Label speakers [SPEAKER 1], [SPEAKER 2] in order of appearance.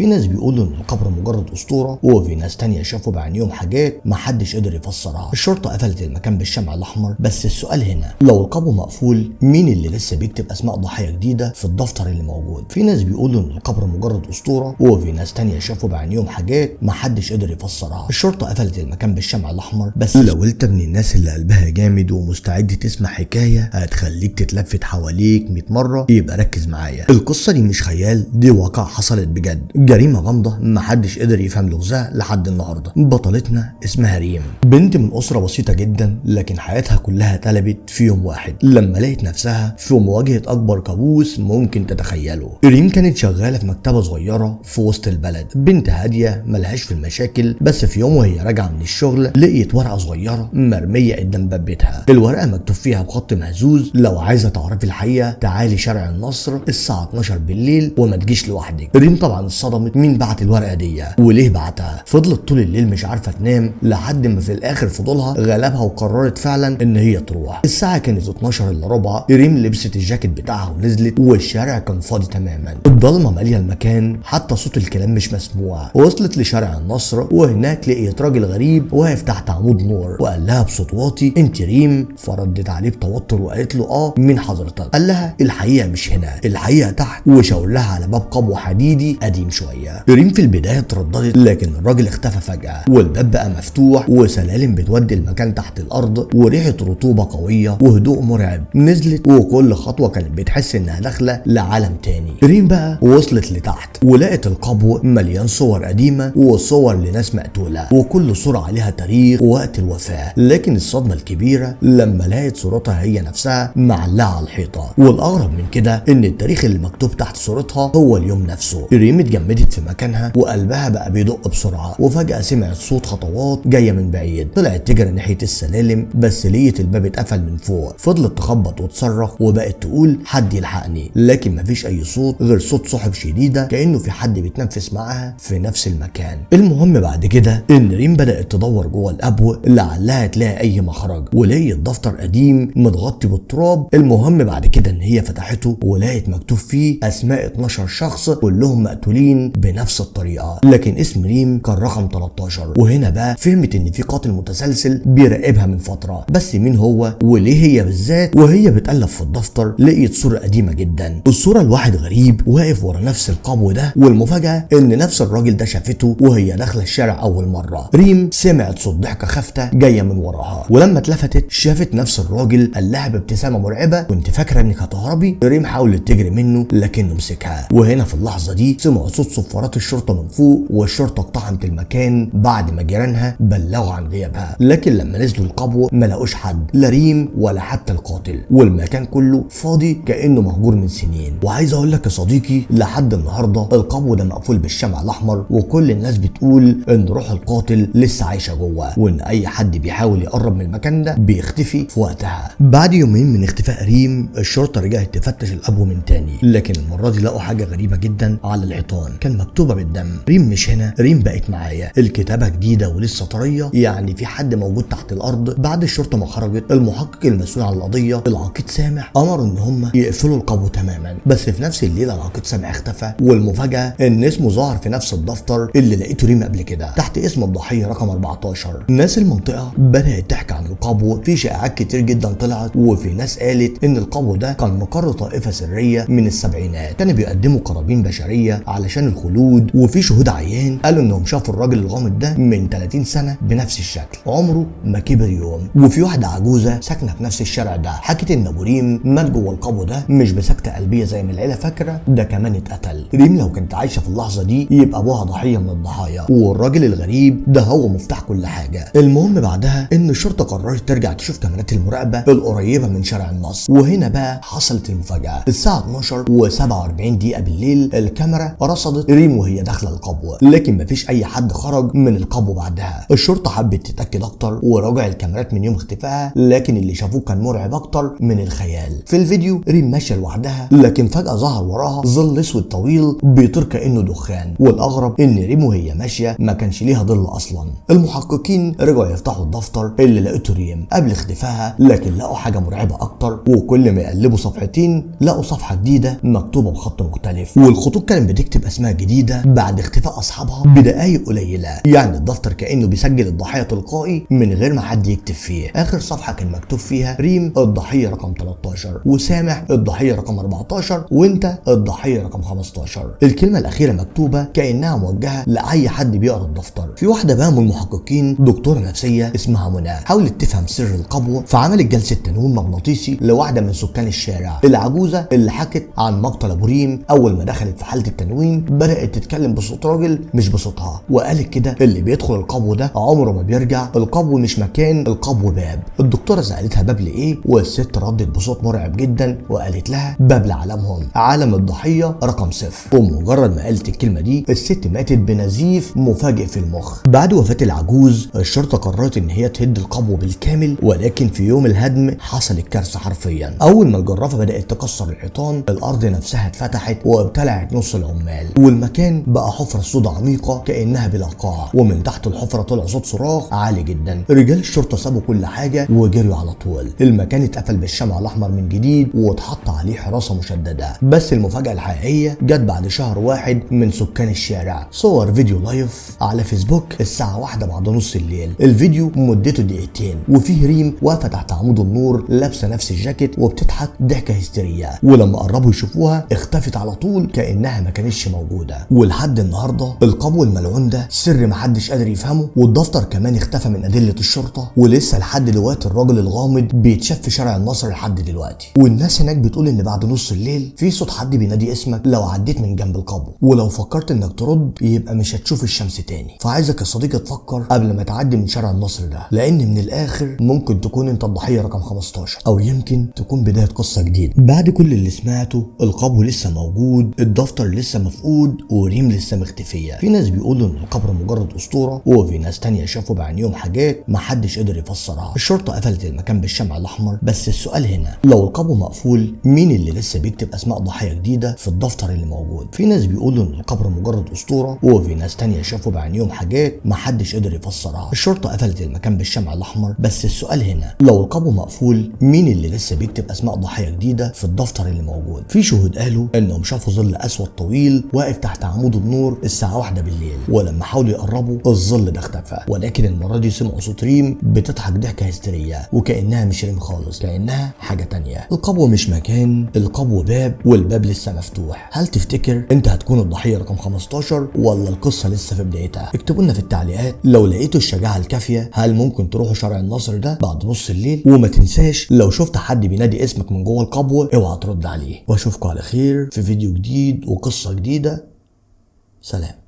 [SPEAKER 1] في ناس بيقولوا ان القبر مجرد اسطورة، وفي ناس تانية شافوا بعينيهم حاجات محدش قدر يفسرها. الشرطة قفلت المكان بالشمع الاحمر، بس السؤال هنا لو القبر مقفول مين اللي لسه بيكتب اسماء ضحايا جديدة في الدفتر اللي موجود؟ في ناس بيقولوا ان القبر مجرد اسطورة، وفي ناس تانية شافوا بعينيهم حاجات محدش قدر يفسرها. الشرطة قفلت المكان بالشمع الاحمر، بس لو انت من الناس اللي قلبها جامد ومستعد تسمع حكاية هتخليك تتلفت حواليك 100 مرة، يبقى ركز معايا. القصة دي مش خيال، دي واقع حصلت بجد، جريمة غامضة محدش قدر يفهم لغزها لحد النهارده. بطلتنا اسمها ريم، بنت من اسره بسيطة جدا، لكن حياتها كلها اتقلبت في يوم واحد لما لقت نفسها في مواجهة اكبر كابوس ممكن تتخيله. ريم كانت شغالة في مكتبه صغيرة في وسط البلد، بنت هادية ملهاش في المشاكل، بس في يوم وهي راجعه من الشغل لقيت ورقة صغيرة مرمية قدام باب بيتها. الورقة مكتوب فيها بخط مهزوز: لو عايزه تعرفي الحقيقة تعالي شارع النصر الساعة 12 بالليل وما تجيش لوحدك. ريم طبعا اتصدمت، مين بعت الورقة دي وليه بعتها؟ فضلت طول الليل مش عارفه تنام لحد ما في الاخر فضولها غلبها وقررت فعلا ان هي تروح. الساعة كانت 12 الا ربع، ريم لبست الجاكيت بتاعها ونزلت، والشارع كان فاضي تماما، الضلمة ماليه المكان، حتى صوت الكلام مش مسموع. وصلت لشارع النصر وهناك لقيت راجل غريب واقف تحت عمود نور، وقال لها بصوت واطي: انت ريم؟ فردت عليه بتوتر وقالت له: اه، مين حضرتك؟ قال لها: الحقيقة مش هنا، الحقيقة تحت، وشاور لها على باب قبو حديدي قديم شوية. ريم في البداية اترددت، لكن الراجل اختفى فجاة والباب بقى مفتوح وسلالم بتودي المكان تحت الارض وريحه رطوبة قوية وهدوء مرعب. نزلت وكل خطوة كانت بتحس انها داخله لعالم تاني. ريم بقى وصلت لتحت ولقت القبو مليان صور قديمة وصور لناس مقتوله، وكل صوره عليها تاريخ ووقت الوفاة. لكن الصدمة الكبيرة لما لقت صورتها هي نفسها معلقه على الحيطة، والاغرب من كده ان التاريخ اللي مكتوب تحت صورتها هو اليوم نفسه. ريم اتجمدت في مكانها وقلبها بقى بيدق بسرعة، وفجاة سمعت صوت خطوات جاية من بعيد. طلعت تجري ناحية السلالم، بس لقيت الباب اتقفل من فوق. فضلت تخبط وتصرخ وبقت تقول حد يلحقني، لكن مفيش اي صوت غير صوت سحب شديدة كانه في حد بيتنفس معاها في نفس المكان. المهم بعد كده ان ريم بدات تدور جوه القبو لعلها تلاقي اي مخرج، ولقيت دفتر قديم متغطي بالتراب. المهم بعد كده ان هي فتحته ولقيت مكتوب فيه اسماء 12 شخص كلهم مقتولين بنفس الطريقة، لكن اسم ريم كان رقم 13. وهنا بقى فهمت ان في قاتل متسلسل بيراقبها من فترة، بس مين هو وليه هي بالذات؟ وهي بتقلب في الدفتر لقيت صوره قديمة جدا، الصورة لواحد غريب واقف ورا نفس القبو ده، والمفاجاه ان نفس الراجل ده شافته وهي داخله الشارع اول مرة. ريم سمعت صوت ضحكه خافته جاية من وراها، ولما اتلفتت شافت نفس الراجل، قال لها بابتسامة مرعبة: كنت فاكره انك هتهربي. ريم حاولت تجري منه لكنه مسكها، وهنا في اللحظة دي سمعوا صوت صفارات الشرطة من فوق، والشرطة اقتحمت المكان بعد ما جيرانها بلغوا عن غيابها. لكن لما نزلوا القبو ما لقوش حد، لا ريم ولا حتى القاتل، والمكان كله فاضي كانه مهجور من سنين. وعايز اقول لك يا صديقي، لحد النهارده القبو ده مقفول بالشمع الاحمر، وكل الناس بتقول ان روح القاتل لسه عايشه جوه، وان اي حد بيحاول يقرب من المكان ده بيختفي في وقتها. بعد يومين من اختفاء ريم، الشرطة رجعت تفتش القبو من تاني، لكن المرة دي لقوا حاجة غريبة جدا على الحيطان، كان مكتوبة بالدم: ريم مش هنا، ريم بقت معايا. الكتابة جديدة ولسه طرية، يعني في حد موجود تحت الارض. بعد الشرطة ما خرجت، المحقق المسؤول عن القضية العقيد سامح امر ان هم يقفلوا القبو تماما، بس في نفس الليلة العقيد سامح اختفى، والمفاجاه ان اسمه ظهر في نفس الدفتر اللي لقيته ريم قبل كده تحت اسم الضحية رقم 14. ناس المنطقة بدات تحكي عن القبو، في شائعات كتير جدا طلعت، وفي ناس قالت ان القبو ده كان مقر طائفة سرية من السبعينات، كانوا بيقدموا قرابين بشرية علشان الخلود، وفي شهود عيان قالوا انهم شافوا الراجل الغامض ده من 30 سنة بنفس الشكل، عمره ما كبر يوم. وفي واحدة عجوزه ساكنة في نفس الشارع ده حكت ان ابو ريم مات جوه القبو ده مش بسكته قلبية زي ما العيلة فاكره، ده كمان اتقتل. ريم لو كانت عايشه في اللحظة دي يبقى ابوها ضحية من الضحايا، والراجل الغريب ده هو مفتاح كل حاجة. المهم بعدها ان الشرطة قررت ترجع تشوف كاميرات المراقبة القريبة من شارع النصر، وهنا بقى حصلت المفاجاة. الساعة 12:47 بالليل الكاميرا رصدت ريم وهي داخله القبو، لكن مفيش اي حد خرج من القبو بعدها. الشرطة حبت تتاكد اكتر وراجع الكاميرات من يوم اختفائها، لكن اللي شافوه كان مرعب اكتر من الخيال. في الفيديو ريم ماشية لوحدها، لكن فجاة ظهر وراها ظل اسود طويل بيطير كانه دخان، والاغرب ان ريم وهي ماشية ما كانش ليها ظل اصلا. المحققين رجعوا يفتحوا الدفتر اللي لقيته ريم قبل اختفائها، لكن لقوا حاجة مرعبة اكتر، وكل ما يقلبوا صفحتين لقوا صفحة جديدة مكتوبة بخط مختلف، والخطوط كانت بتكتب اسماء اسماء جديدة بعد اختفاء اصحابها بدقائق قليله. يعني الدفتر كانه بيسجل الضحية تلقائي من غير ما حد يكتب فيه. اخر صفحة كان مكتوب فيها ريم الضحية رقم 13، وسامح الضحية رقم 14، وانت الضحية رقم 15. الكلمة الاخيرة مكتوبة كانها موجهة لاي حد بيقرا الدفتر. في واحدة بقى من المحققين دكتورة نفسية اسمها منى حاولت تفهم سر القبو، فعملت جلسه تنويم مغناطيسي لواحدة من سكان الشارع، العجوزة اللي حكت عن مقتل ابو ريم. اول ما دخلت في حاله التنويم بدات تتكلم بصوت راجل مش بصوتها، وقالت كده اللي بيدخل القبو ده عمره ما بيرجع، القبو مش مكان، القبو باب. الدكتورة سالتها باب لايه، والست ردت بصوت مرعب جدا وقالت لها باب لعالمهم، عالم الضحية رقم 0. ومجرد ما قالت الكلمة دي الست ماتت بنزيف مفاجئ في المخ. بعد وفاه العجوز الشرطة قررت ان هي تهد القبو بالكامل، ولكن في يوم الهدم حصلت كارثة حرفيا. اول ما الجرافه بدات تكسر الحيطان الارض نفسها اتفتحت وابتلعت نص العمال، والمكان بقى حفره سوداء عميقة كانها بلا قاع، ومن تحت الحفرة طلع صوت صراخ عالي جدا. رجال الشرطة سابوا كل حاجة وجريوا على طول. المكان اتقفل بالشمع الاحمر من جديد واتحط عليه حراسة مشددة. بس المفاجاة الحقيقية جت بعد شهر واحد من سكان الشارع. صور فيديو live على فيسبوك الساعة 1 بعد نص الليل. الفيديو مدته دقيقتين وفيه ريم واقفة تحت عمود النور لابسه نفس الجاكيت وبتضحك ضحكه هستيريه، ولما قربوا يشوفوها اختفت على طول كانها ما كانتش موجودة. ولحد النهارده القبو الملعون ده سر محدش قادر يفهمه، والدفتر كمان اختفى من ادلة الشرطة، ولسه لحد دلوقتي الراجل الغامض بيتشاف في شارع النصر لحد دلوقتي. والناس هناك بتقول ان بعد نص الليل في صوت حد بينادي اسمك لو عديت من جنب القبو، ولو فكرت انك ترد يبقى مش هتشوف الشمس تاني. فعايزك يا صديقي تفكر قبل ما تعدي من شارع النصر ده، لان من الاخر ممكن تكون انت الضحية رقم 15، او يمكن تكون بداية قصة جديدة. بعد كل اللي سمعته القبو لسه موجود، الدفتر لسه مفقود، وريم لسه مختفيه. في ناس بيقولوا ان القبر مجرد اسطورة، وفي ناس تانية شافوا بعينيهم حاجات محدش قدر يفسرها. الشرطة قفلت المكان بالشمع الاحمر، بس السؤال هنا لو القبو مقفول مين اللي لسه بيكتب اسماء ضحايا جديدة في الدفتر اللي موجود؟ في ناس بيقولوا ان القبر مجرد اسطورة، وفي ناس تانية شافوا بعينيهم حاجات محدش قدر يفسرها. الشرطة قفلت المكان بالشمع الاحمر، بس السؤال هنا لو القبو مقفول مين اللي لسه بيكتب اسماء ضحايا جديدة في الدفتر اللي موجود؟ في شهود قالوا انهم شافوا ظل اسود طويل واقف تحت عمود النور الساعة 1 بالليل، ولما حاولوا يقربوا الظل ده اختفى، ولكن المرة دي سمعوا صوت ريم بتضحك ضحكه هستيريه وكانها مش ريم خالص، كانها حاجة تانية. القبو مش مكان، القبو باب، والباب لسه مفتوح. هل تفتكر انت هتكون الضحية رقم 15 ولا القصة لسه في بدايتها؟ اكتبوا لنا في التعليقات لو لقيتوا الشجاعة الكافيه هل ممكن تروحوا شارع النصر ده بعد نص الليل؟ وما تنساش لو شفت حد بينادي اسمك من جوه القبو اوعى ترد عليه. واشوفكم على خير في فيديو جديد وقصة جديدة. سلام.